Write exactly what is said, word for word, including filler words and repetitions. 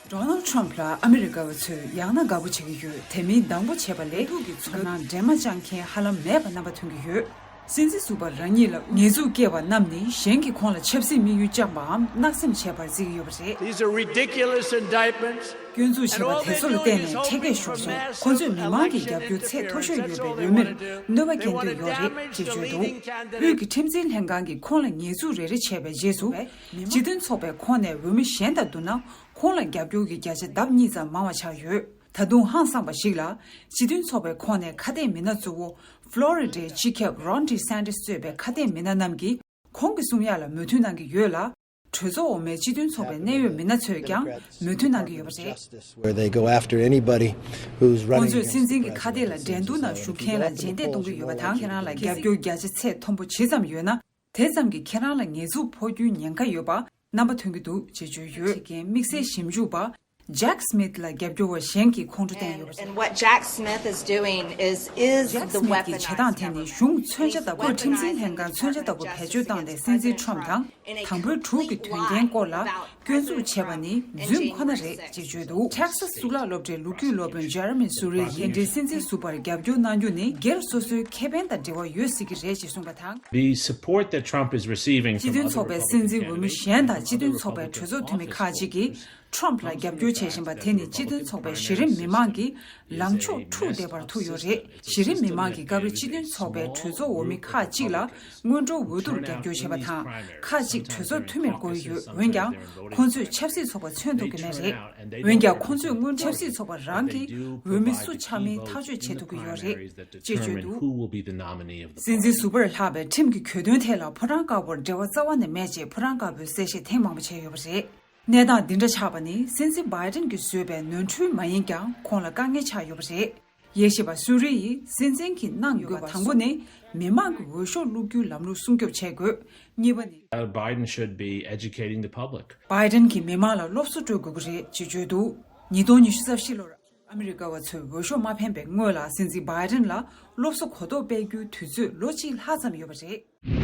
Donald Trump ལ་ཨ་མི་རི་ཀ་བ་ཚོས་ཡང་ན་དགའ་པོ་བྱེད་ཀྱི་ཡོད། དེ་མིན་སྡང་པོ་བྱེད་པ་ལས་ཐུག་གི་ཚོར་སྣང་འདྲེས་མ་བཅངས་མཁན་ཧ་ལམ་མེད་པ་རྣམ་པ་ཐོན་གྱི་ཡོད། སྲིད་འཛིན་ཟུར་པ་རང་ཉིད་ལ་ཉེས་འཛུགས་བཀལ་བ་རྣམས་ནི་གཞན་གྱིས་ཁོང་ལ་ཆབ་སྲིད་དམིགས་ཡུལ་བཅངས་པའམ་བརྣག་སེམས་བྱས་པར་བརྩི་གི་ཡོད་པ་རེད། These are ridiculous indictments. སྐྱོན་འཛུགས་བྱས་པ་དེ་ཚོ་ལ་བརྟེན་ནས་ཁྲེལ་གས་ཤོར་སོང་། ཁོ་ཚོས་མི་མང་གི་རྒྱབ་སྐྱོར་ཚད་མཐོ་ཤོས་ཡོད་པའི་འོས་མིར་གནོད་པ་སྐྱེལ་འདོད་ཡོད་རེད་ཅེས་བརྗོད་འདུག་དབུས་ཀྱི་ཁྲིམས་འཛིན་ལྷན་ཁང་གིས་ཁོང་ལ་ཉེས་འཛུགས་རེ་རེ་བྱས་པའི་རྗེས་སུ། སྤྱི་མཐུན་ཚོགས་པའི་ཁོངས་ནས་འོས་མི་གཞན་དང་བསྡུར་ན། ཁོང་ལ་རྒྱབ་སྐྱོར་གྱི་བརྒྱ་ཆ་ལྡབ་གཉིས་ཙམ་མང་བ་ཆགས་ཡོད། ད་དུང་ཧང་སངས་པ་ཞིག་ལ། སྤྱི་མཐུན་ཚོགས་པའི་ཁོངས་ནས་ཁ་གཏད་མི་སྣ་གཙོ་བོ་ཕློ་རི་ཌའི་སྤྱི་ཁྱབ་རོན་ཌི་སན་ཏི་སི་གཙོས་པའི་ཁ་གཏད་མི་སྣ་རྣམས་ཀྱིས་ཁོང་གི་གསུང་ཡག་ལ་མོས་མཐུན་གནང་གི་ཡོད་ལ། གྲོས་ཚོགས་འོག་མའི་སྤྱི་མཐུན་ཚོགས་པའི་གནད་ཡོད་མི་སྣ་ཚོས་ཀྱང་མོས་མཐུན་གནང་གི་ཡོད་པ་རེད། Where they go after anybody who's running against the president. ཁོང་ཚོས་སྲིད་འཛིན་གྱི་ཁ་གཏད་ལ་འགྲན་བསྡུར་ནང་ཞུགས་མཁན་ལ་རྗེས་འདེད་གཏོང་གི་ཡོད་པ་དང་། ཁྱེད་རང་ལ་རྒྱབ་སྐྱོར་བརྒྱ་ཆ་ཚད་མཐོན་པོ་ཇི་ཙམ་ཡོད་ན། དེ་ཙམ་གྱིས་ཁྱེད་རང་ལ་ཉེས་འཛུགས་ཕོག་རྒྱུའི་ཉེན་ཁ་ཡོད་པ་རྣམ་པ་ཐོན་གྱི་འདུག་ཅེས་བརྗོད་ཡོད། བྱེད་མཁན་དམིགས་བསལ་ཞིབ་འཇུག་པ་ཇེག་སི་མིད་ལ་རྒྱབ་སྐྱོར་བ་གཞན་གྱིས་ཁོང་ཁྲོ་བསྟན་ཡོད་པ་རེད། And what Jack Smith is doing is, is ཇེག་the སི་མིད་ཀྱི་བྱེད་སྟངས་དེ་ནི་གཞུང་མཚོན་ཆ་ལྟ་བུ། ཁོས་ཁྲིམས་འཛིན་ལྷན་ཁང་མཚོན་ཆ་ལྟ་བུ་བེད་སྤྱོད་བཏང་སྟེ་སྲིད་འཛིན་ཁྲོམ་དང་དང་པོའི་དྲུག་གི་དོན་རྐྱེན་སྐོར་ལ་སྐྱོན་འཛུགས་བྱས་པ་ནི་རྫུན་ཁོ་ན་རེད་ཅེས་བརྗོད་འདུག་ཊེག་སཱས་གཙུག་ལག་སློབ་གྲྭའི་ལོ་རྒྱུས་སློབ་དཔོན་ཇེ་རེ་མི་སུ་རེ་ཡིས་དེ་འབྲེལ་སྲིད་འཛིན་ཟུར་པར་རྒྱབ་སྐྱོར་གནང་རྒྱུ་ནི་སྒེར་སོ་སོའི་ཁེ་ཕན་དང་འབྲེལ་བ་ཡོད་སྲིད་ཀྱི་རེད་ཅེས་གསུངས་པ་དང་། The support that Trump is receiving སྤྱི་མཐུན་ཚོགས་པའི་སྲིད་འཛིན་འོས་མི་གཞན་དང་སྤྱི་མཐུན་ཚོགས་པའི་གྲོས་ཚོགས་འཐུས་མི་ཁག་ཅིག་གིས་ཊྲམ་ཕ་ལ་རྒྱབ་སྐྱོར་བྱེད་བཞིན་པ་དེ་ནི་སྤྱི་མཐུན་ཚོགས་པའི་གཞི་རིམ་མི་མང་གི་ལངས་ཕྱོགས་འཁྲུག་བསྡད་པར་ཐུག་ཡོད་རེད། གཞི་རིམ་མི་མང་གིས་སྐབས་རེ་སྤྱི་མཐུན་ཚོགས་པའི་གྲོས་ཚོགས་འོས་མི་ཁག་ཅིག་ལ་སྔོན་འགྲོ་འོས་བསྡུར་རྒྱབ་སྐྱོར་བྱེད་པ་དང་། ཁག་ཅིག་གྲོས་ཚོགས་འཐུས་མིར་བསྐོས་ཡོད། འོན་ཀྱང་ཁོང་ཚོས་ཆབ་སྲིད་ཚོགས་པ་མཚོན་ཐུབ་ཀྱི་མེད་རེད། འོན་ཀྱང་ཁོང་ཚོས་སྔོན་ཆབ་སྲིད་ཚོགས་པ་རང་གིས་འོས་མི་སུ་ཆགས་མིན་ཐག་གཅོད་བྱེད་ཐུབ་ཀྱི་ཡོད་རེད་ཅེས་བརྗོད་འདུག་སྲིད་འཛིན་ཟུར་པར་ལྷག་པའི་ཁྲིམས་ཀྱི་གྱོད་དོན་ཐད་ལ་ཕོ་བྲང་དཀར་པོར་འབྲེལ་བ་རྩ་བ་ནས་མེད་ཅེས་ཕོ་བྲང་དཀར་པོས་གསལ་བཤད་ཐེངས་མང་པོ་བྱས་ཡོད་པ་རེད། གནས་སྟངས་འདི་འདྲ་ཆགས་པ་ནི་སྲིད་འཛིན་བྷའི་ཏིན་གྱིས་བཟོས་པའི་ནོར་འཁྲུལ་མ་ཡིན་ཀྱང་ཁོང་ལ་དཀའ་ངལ་ཆགས་ཡོད་པ་རེད། དབྱེ་ཞིབ་པ་སུ་རི་ཡིས་སྲིད་འཛིན་གྱིས་གནང་དགོས་པ་དང་པོ་ནི་མི་མང་གི་འོས་ཤོག་བླུག་རྒྱུའི་ལམ་ལུགས་སྲུང་སྐྱོབ་བྱེད་དགོས། གཉིས་པ་ནི། Uh, Biden should be educating the public. བྷའི་ཏིན་གྱིས་མི་མང་ལ་སློབ་གསོ་སྤྲོད་དགོས་ཀྱི་རེད་ཅེས་བརྗོད་འདུག་ཉིས་སྟོང་ཉི་ཤུ་རྩ་བཞི་ལོར་ཨ་མི་རི་ཀ་བ་ཚོས་འོས་ཤོག་མ་འཕེན་པའི་སྔོན་ལ་སྲིད་འཛིན་བྷའི་ཏིན་ལ་སློབ་གསོ་གོ་རྟོགས་སྤེལ་རྒྱུའི་དུས་ཚོད་ལོ་གཅིག་ལྷག་ཙམ་ཡོད་པ་རེད།